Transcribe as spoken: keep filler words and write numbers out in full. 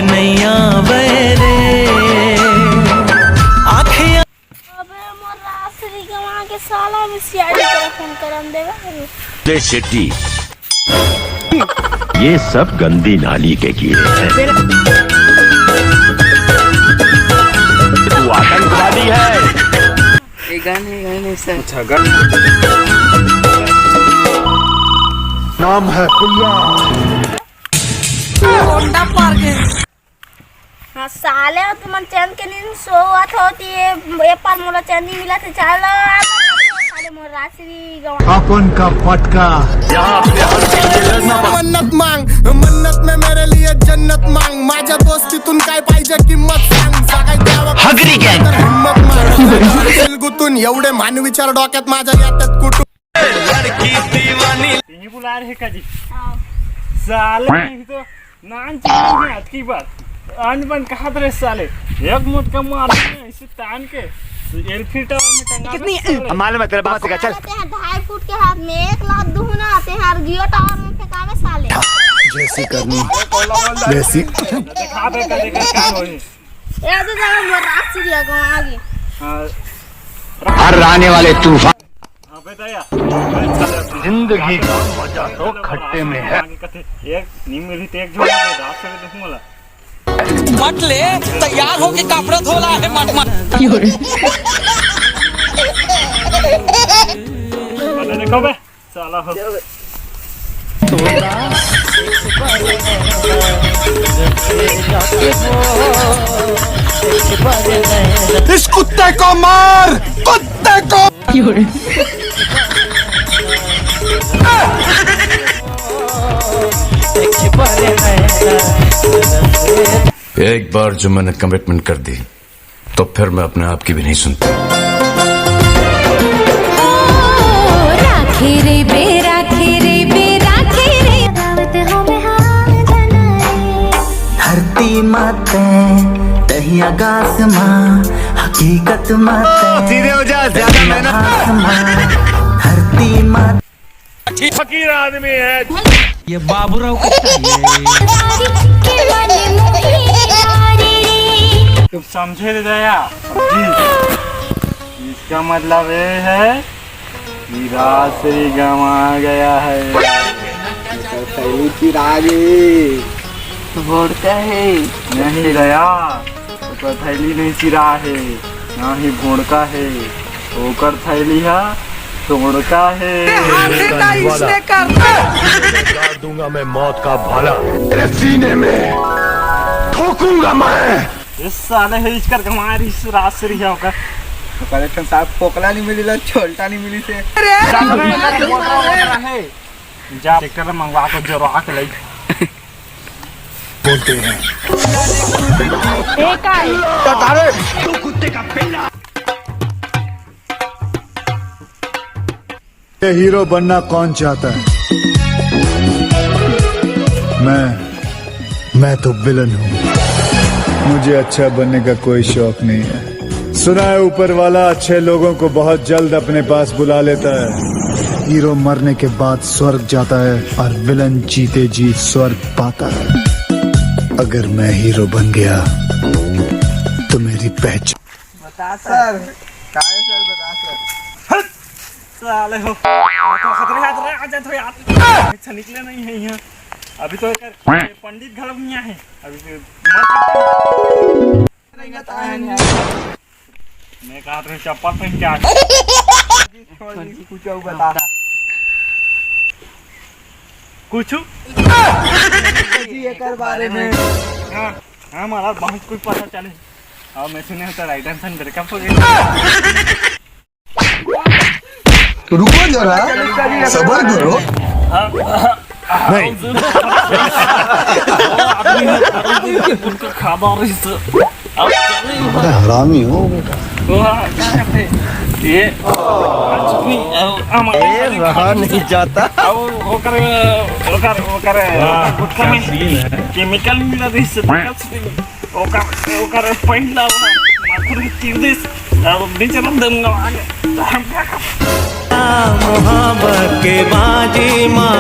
नैया वे रे, आँखें अबे मोर रासरी गंवा के साला में सियारी कर फोन करन देवे। दे शेट्टी, ये सब गंदी नाली के कीड़े हैं। तू आतंकवादी है। ये गाने, गाने सर। अच्छा, गाने। नाम है पुल्ला। कोंडा पार के। हाँ, साले, तुमन चैन के नींद सोवत हो, त ये, ये पर मोला चैन नहीं मिला, तो चल, साले, मोर रासरी गंवा। अपन का पटका। मन्नत मांग, मन्नत में मेरे लिए जन्नत मांग। माझ्या दोस्तीतून काय पाहिजे किंमत सांग. सगळ्यात द्यावं हगरी गँग. तर हिम्मत मांग. गुतून एवढे मान विचार डोक्यात माझ्या येतात कुठून. तिही बुला रहे का जी? हाँ। साले, नहीं तो नान चाहिए आज की बार। अनबन कहा रहे साले, एक मोटका मार देना इसे तान के, एलफी टावर में टंगा दे साले। मालूम है तेरे बाप का, चल। तें ढाई फुट के हाथ में एक लात दूहू ना, तें हर जियो टावर में फेंकावे साले। जैसी करनी, वैसी। देखा बे, कल देखा क्या होई। ए, तो जाओ, मोर रासरी गंवा गे। हाँ। हर आने वाले तूफान। हाँ, बे दया। जिंदगी का मजा तो खट्टे में है। एक नीम मिली तो एक झोला दे, रात से देखूं वाला। मत ले, तैयार होके कपड़ा धोला है, मत, मत। अरे देखो बे, साला हो। इस कुत्ते को मार, कुत्ते को। एक बार जो मैंने कमिटमेंट कर दी, तो फिर मैं अपने आप की भी नहीं सुनता। ओ, राखे रे बे, राखे रे बे, राखे रे। धरती माते, तही आकाश माँ, हकीकत माते, सीधे हो जा, ज्यादा मेहनत। धरती माते। ठीक फकीर आदमी है। ये बाबूराव को चाहिए। तुम समझे रे दया? जी। इसका मतलब ये है कि रासरी गंवा गया है। ओकर थैली चिरा गे। भोड़का है। नहीं दया, ओकर थैली नहीं चिरा है, ना ही भोड़का है। ओकर थैली हा तोड़का है। अरे, तो इसने कर दिया। गाड़ दूंगा मैं मौत का भाला तेरे सीने में, ठोकूंगा मैं। ये साले है, इसकर कमार इस रासरी है ओकर। ओकर एक ठन साफ पोकला नहीं मिली ला, छोलटा नहीं मिली से। अरे! जा ट्रैक्टर मंगवा के जोरवा के लाई। बोलते हैं। एक आई। ये हीरो बनना कौन चाहता है? मैं, मैं तो विलन हूँ। मुझे अच्छा बनने का कोई शौक नहीं है। सुना है ऊपर वाला अच्छे लोगों को बहुत जल्द अपने पास बुला लेता है। हीरो मरने के बाद स्वर्ग जाता है और विलन जीते जी स्वर्ग पाता है। अगर मैं हीरो बन गया तो मेरी पहचान बता सर। काय सर, बता सर। हट! साले हो। तो खतरे, खतरे, आ जा तो यार। अच्छा निकले नहीं है यहाँ। अभी तो एक पंडित घर में है। अभी तो मैं कहा तुम्हें चप्पल पहन के आ। कुछ और बता। कुछ? जी, एकर बारे में। हाँ, हाँ, हमारा बहुत कुछ पता चले। और मैं सुने तो राइट आंसर ब्रेकअप हो गया। रुको जरा, सबर करो। नहीं। उनका खाबा रही तो। बड़ा हरामी हो बेटा। वो, हाँ, क्या कहते हैं? ये, आज भी, अब, हम, ए, रहा नहीं जाता। अब ओकर, ओकर, ओकर, गुटखा में केमिकल मिला रही से, ओकर, ओकर पॉइंट ला, माथुर तीर दिस, अब नीचे रख देंगे आगे। हम क्या कर मोहब्बत के बाजी माँ।